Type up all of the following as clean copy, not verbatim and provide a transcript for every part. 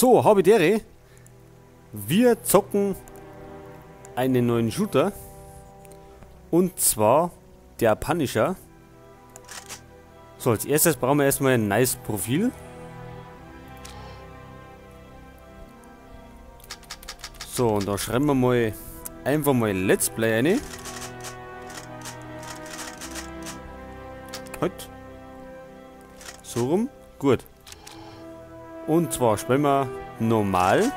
So, Habidere. Wir zocken einen neuen Shooter. Und zwar der Punisher. So, als erstes brauchen wir erstmal ein nice Profil. So, und da schreiben wir mal einfach mal Let's Play rein. Halt. So rum. Gut. Und zwar spielen wir normal.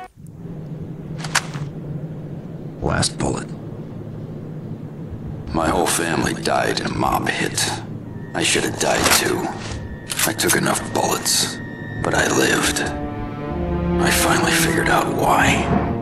Last bullet. My whole family died in a mob hit. I should have died too. I took enough bullets, but I lived. I finally figured out why.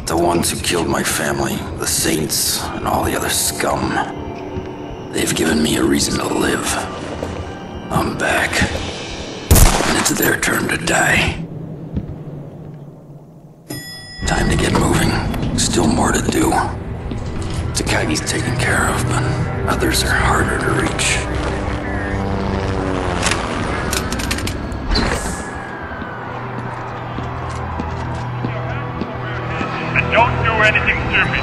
The ones who killed my family, the Saints, and all the other scum. They've given me a reason to live. I'm back. And it's their turn to die. Time to get moving. Still more to do. Takagi's taken care of, but others are harder to reach. Don't do anything stupid.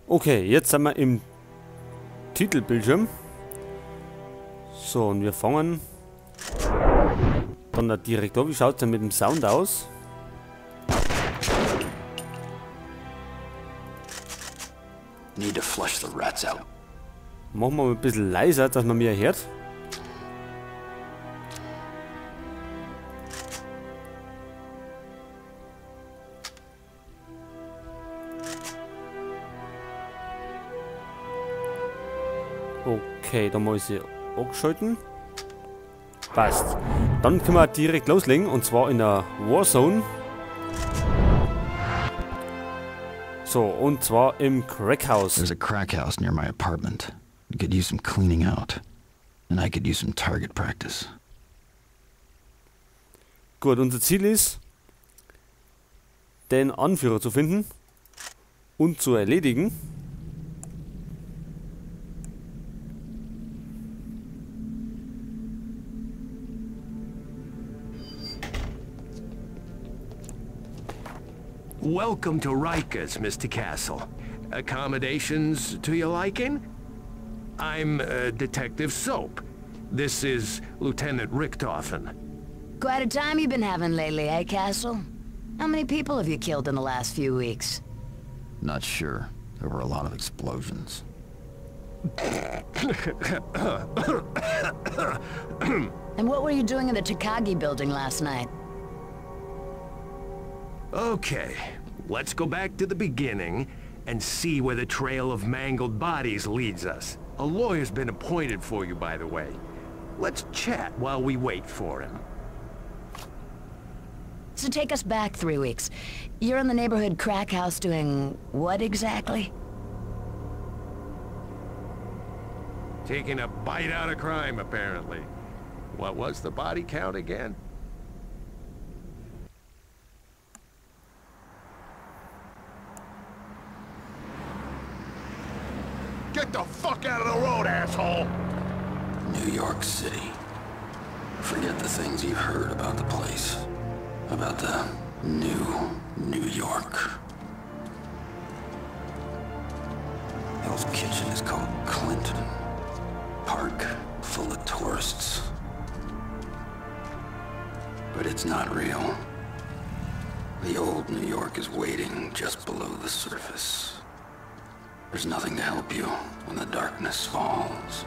Okay, jetzt sind wir im Titelbildschirm. So, und wir fangen dann da direkt an. Wie schaut es denn mit dem Sound aus? Need to flush the rats out. Machen wir mal ein bisschen leiser, dass man mir hört. Okay, da muss ich angeschalten. Passt. Dann können wir direkt loslegen, und zwar in der Warzone. So, und zwar im Crackhouse. There's a crack house near my apartment. It could use some cleaning out. And I could use some target practice. Gut, unser Ziel ist, den Anführer zu finden und zu erledigen. Welcome to Rikers, Mr. Castle. Accommodations to your liking? I'm Detective Soap. This is Lieutenant Richtofen. Quite a time you've been having lately, eh, Castle? How many people have you killed in the last few weeks? Not sure. There were a lot of explosions. And what were you doing in the Takagi building last night? Okay, let's go back to the beginning and see where the trail of mangled bodies leads us. A lawyer's been appointed for you, by the way. Let's chat while we wait for him. So take us back 3 weeks. You're in the neighborhood crack house doing what exactly? Taking a bite out of crime, apparently. What was the body count again? Get the fuck out of the road, asshole! New York City. Forget the things you've heard about the place. About the new New York. Hell's Kitchen is called Clinton. Park full of tourists. But it's not real. The old New York is waiting just below the surface. There's nothing to help you when the darkness falls.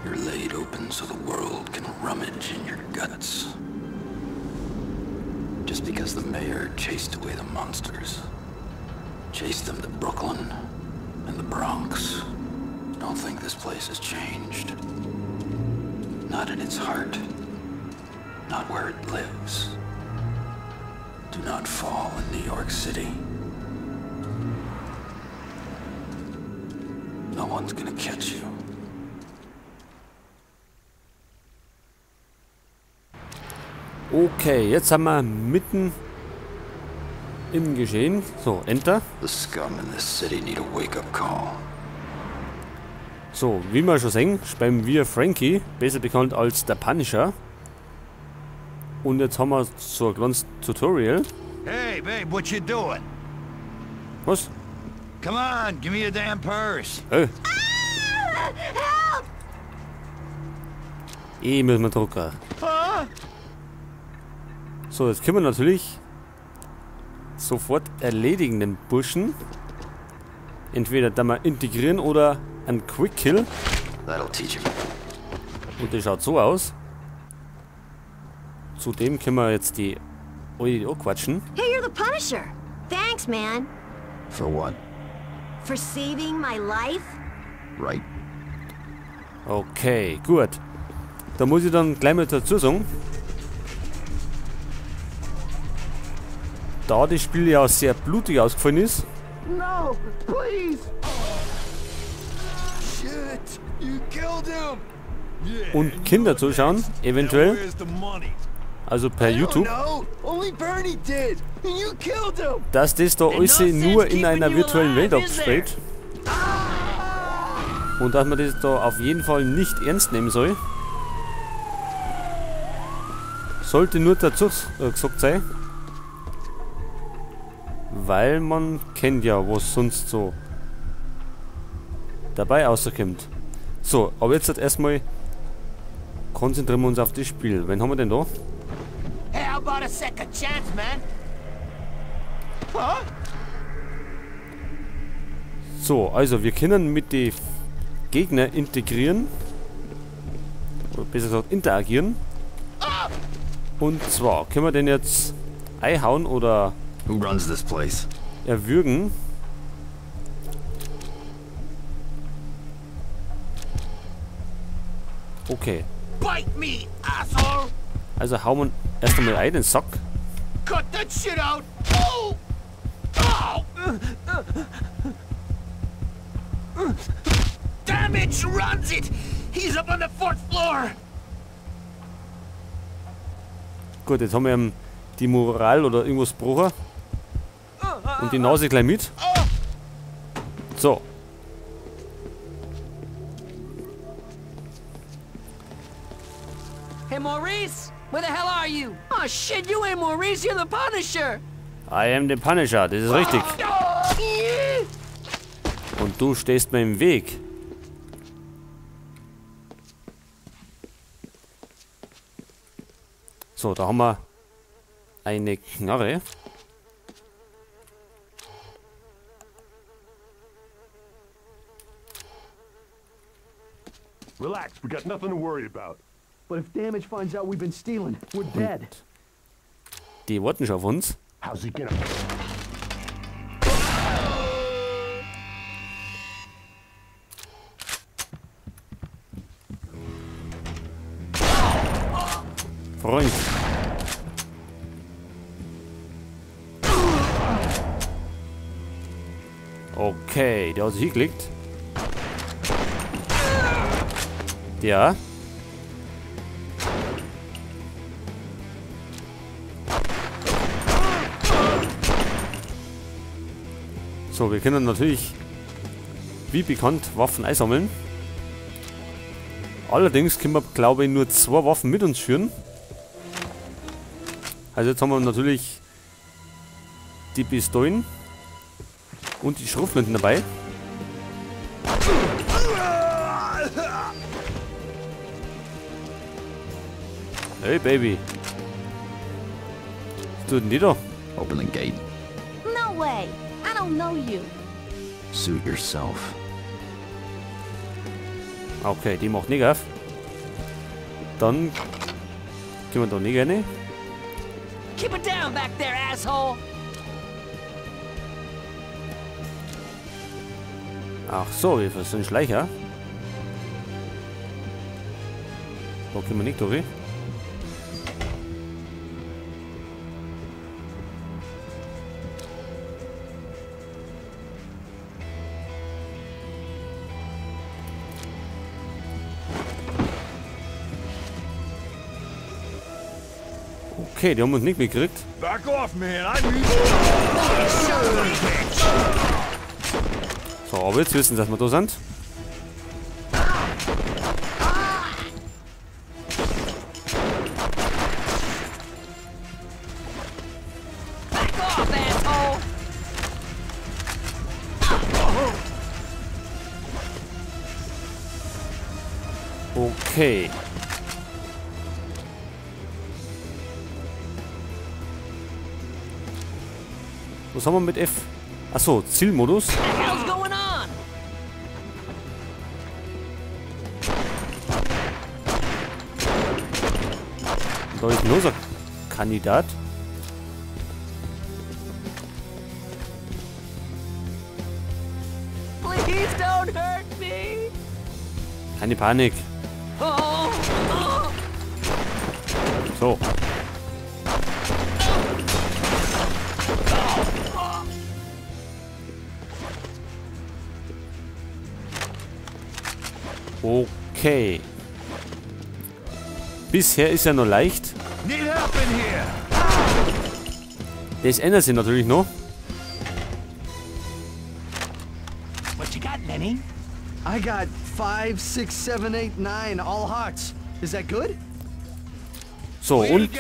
You're laid open so the world can rummage in your guts. Just because the mayor chased away the monsters, chased them to Brooklyn and the Bronx, don't think this place has changed. Not in its heart, not where it lives. Do not fall in New York City. No one's gonna catch you. Okay, jetzt haben wir mitten im Geschehen. So, Enter. The scum in this city need a wake-up call. So, wie wir schon sehen, spielen wir Frankie, besser bekannt als der Punisher. Und jetzt haben wir so ein kleines Tutorial. Hey, babe, what you doing? Was? Come on, give me a damn purse. Hey. Ah, help! Müssen wir drucken. Huh? So, jetzt können wir natürlich sofort erledigen den Burschen. Entweder da mal integrieren oder ein Quick Kill. That'll teach him. Und das schaut so aus. Zudem können wir jetzt die Olle anquatschen. Hey, you're the Punisher. Thanks, man. For what? For saving my life? Right. Okay, gut. Da muss ich dann gleich mal dazu sagen, da das Spiel ja sehr blutig ausgefallen ist. No, please. Shit, you killed him. Und Kinder zuschauen, eventuell. Also per YouTube, dass das da alles nur in einer virtuellen Welt abspielt. Und dass man das da auf jeden Fall nicht ernst nehmen soll. Sollte nur dazu gesagt sein. Weil man kennt ja, was sonst so dabei rauskommt. So, aber jetzt halt erstmal konzentrieren wir uns auf das Spiel. Wen haben wir denn da? Hey, how about a second chance, man? Huh? So, also wir können mit den Gegner integrieren. Oder besser gesagt interagieren. Und zwar können wir den jetzt einhauen oder Who runs this place? erwürgen. Okay. Bite me, asshole. Also hauen wir erst einmal ein, den Sack. Cut that shit out. Oh. Oh. Damage runs it. He's up on the fourth floor. Gut, jetzt haben wir ihm die Moral oder irgendwas gebrochen. Und die Nase gleich mit. So. Hey Maurice, where the hell are you? Oh shit, you ain't Maurice, you're the Punisher. I am the Punisher, das ist richtig. Und du stehst mir im Weg. So, da haben wir eine Knarre. Relax, we got nothing to worry about. But if Damage finds out we've been stealing, we're dead. Die warten schon auf uns. How's he gonna? Freund. Okay, der hat sich hingelegt. Ja. So, wir können natürlich, wie bekannt, Waffen einsammeln. Allerdings können wir, glaube ich, nur 2 Waffen mit uns führen. Also jetzt haben wir natürlich die Pistolen und die Schrotflinten dabei. Hey Baby. Was tut denn die da? Open the gate. No way. I don't know you. Suit yourself. Okay, die macht nicht auf. Dann gehen wir da nicht rein. Keep it down back there, asshole. Ach so, wir sind Schleicher. Da können wir nicht durch. Okay, die haben uns nicht mitgekriegt. Back off, man. I need. So, aber jetzt wissen sie, dass wir da sind. Back off, asshole! Okay. Was haben wir mit F? Achso, Zielmodus. Da ist ein loser Kandidat. Please don't hurt me. Keine Panik. Oh, oh. So. Okay. Bisher ist ja noch leicht. Das ändert sich natürlich noch. What you got, Lenny? I got 5, 6, 7, 8, 9, all hearts. Is that good? So, und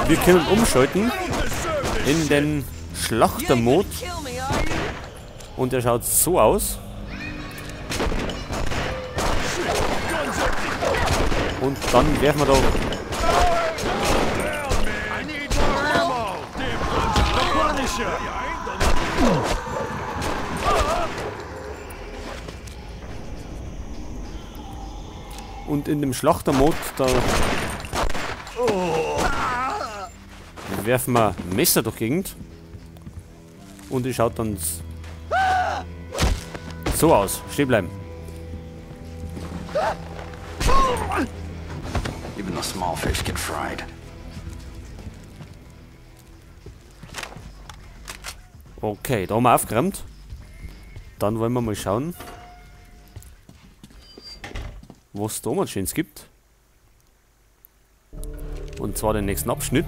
wir können umschalten in den Schlachtermod. Und der schaut so aus. Und dann werfen wir da. Und in dem Schlachtermod, da werfen wir Messer durch die Gegend. Und die schaut dann so aus. Stehen bleiben. Even the small fish get fried. Okay, da haben wir aufgeräumt. Dann wollen wir mal schauen, was da mal Schönes gibt. Und zwar den nächsten Abschnitt.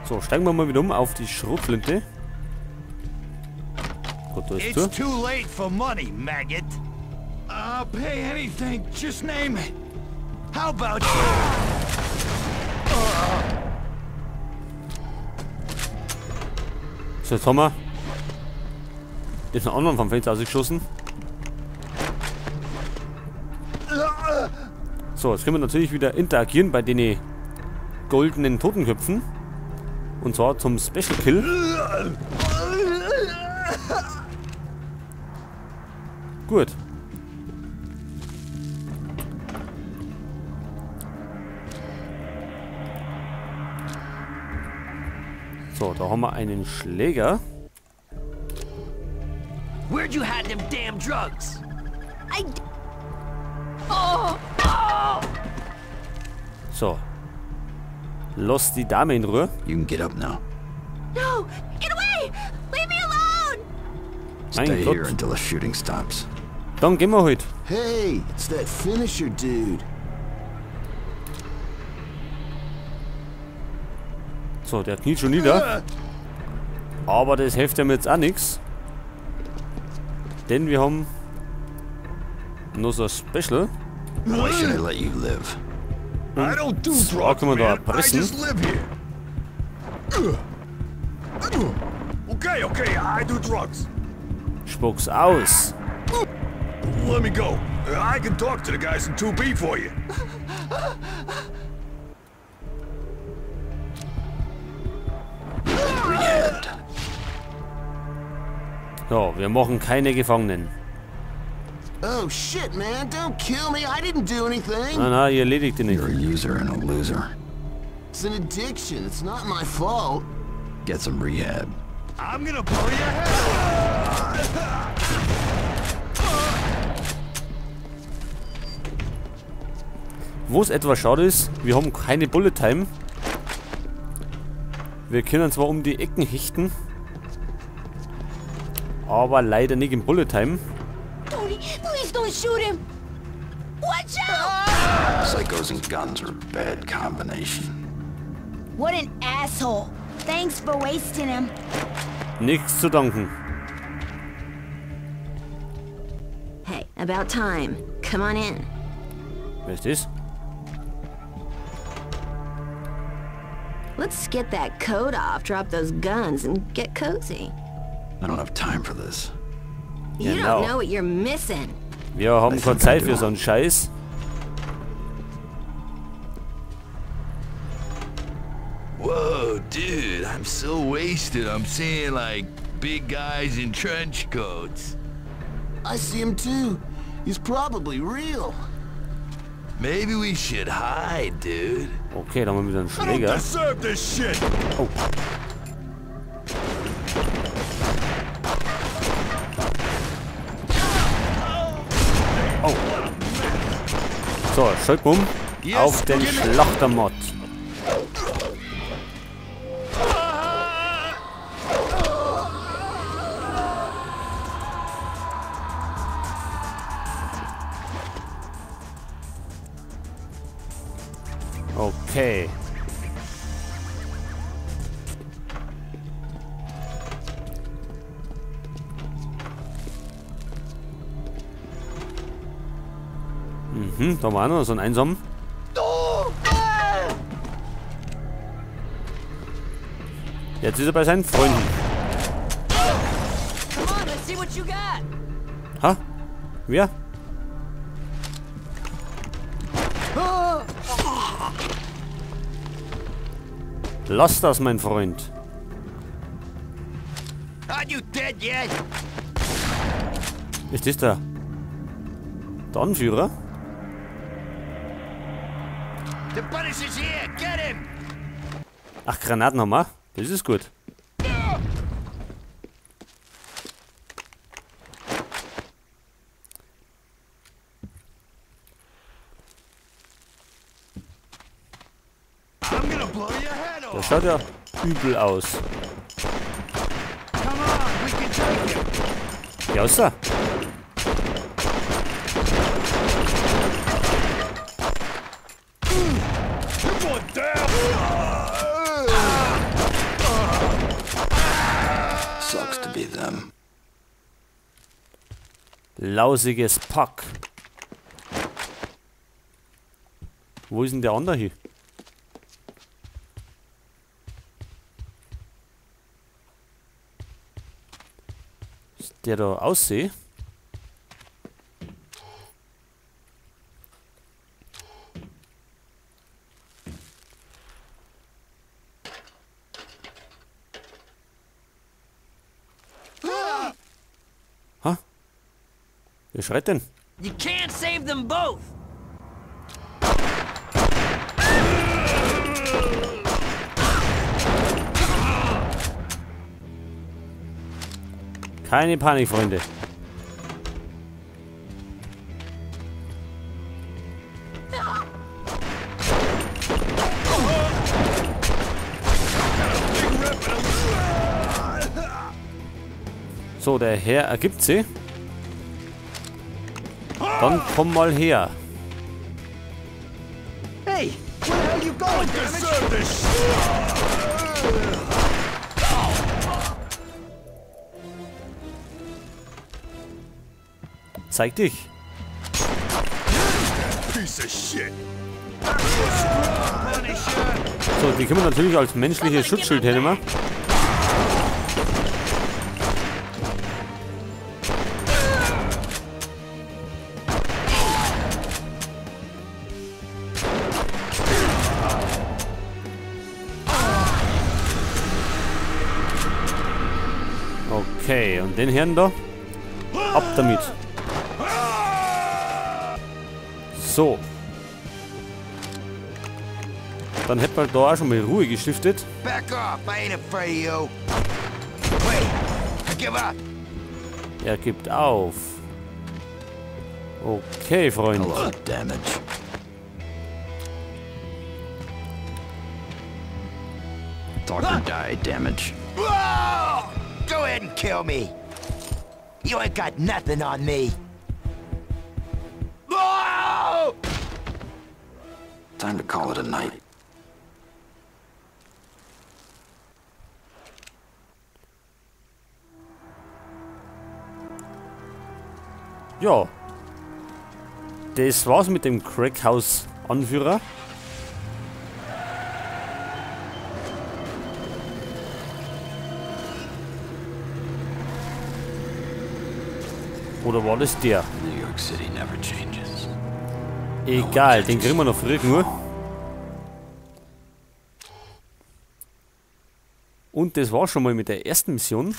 So, steigen wir mal wieder um auf die Schrotflinte. Gott, da ist zu. It's too late for money, maggot. I'll pay anything, just name it. How about you? So, jetzt haben wir den anderen vom Fenster ausgeschossen. So, jetzt können wir natürlich wieder interagieren bei den goldenen Totenköpfen. Und zwar zum Special Kill. Gut. So, da haben wir einen Schläger. Where'd you hide them damn drugs? Oh, oh. So. Lass die Dame in Ruhe. You can get up now. No, get away! Leave me alone! Stay here until the shooting stops. Dann gehen wir halt. Hey, it's that finisher dude. So, der kniet schon nieder. Aber das hilft ihm jetzt auch nichts. Denn wir haben noch so ein Special. Why should I let you live? Und zwar können wir da erpressen. Okay, okay, I do drugs. Spuck's aus. Let me go. I can talk to the guys in 2B for you. So, wir machen keine Gefangenen. Oh shit, man, don't kill me. I didn't do anything. Nein, nein, ihr erledigt ihn nicht. You're a user and a loser. It's an addiction. It's not my fault. Get some rehab. I'm gonna blow your head off. Wo es etwas schade ist, wir haben keine Bullet Time. Wir können zwar um die Ecken hechten, aber leider nicht in Bullet Time. Tony, please don't shoot him. Watch out! Psychos and guns are a bad combination. What an asshole. Thanks for wasting him. Nichts zu danken. Hey, about time. Come on in. Wer ist das? Let's get that coat off, drop those guns, and get cozy. I don't have time for this. You don't know what you're missing. Wir haben keine Zeit für so einen Scheiß. Whoa, dude, I'm so wasted. I'm seeing like big guys in trench coats. I see him too. He's probably real. Maybe we should hide, dude. Okay, dann haben wir wieder einen Schläger. Oh. Oh. So, schalten wir um auf den Schlachtermod. Okay. Mhm, da war noch so ein einsamen. Jetzt ist er bei seinen Freunden. Ha? Wer? Lass das, mein Freund. Ist das der Anführer? Ach, Granaten haben wir. Das ist gut. Das schaut ja übel aus. Ja, ist er. Sucks to be them. Lausiges Pack. Wo ist denn der andere hier? Ist der da ausseh? Ha? Wer schreit denn? You can't save them both. Keine Panik, Freunde. So, der Herr ergibt sie. Dann komm mal her. Hey, where the hell you going? Zeig dich. So, die können wir natürlich als menschliches Schutzschild hernehmen. Okay, und den Herrn da? Ab damit. So. Dann hätten wir da auch schon mal Ruhe gestiftet. Back off, I ain't afraid of you. Wait, I give up. Er gibt auf. Okay, Freund. Hello, damage. Talk or die, damage. Whoa! Go ahead and kill me. You ain't got nothing on me. Whoa! Time to call it a night. Ja. Das war's mit dem Crackhouse-Anführer. Oder war das der? New York City never changes. Egal, den kriegen wir noch früh genug. Und das war schon mal mit der ersten Mission.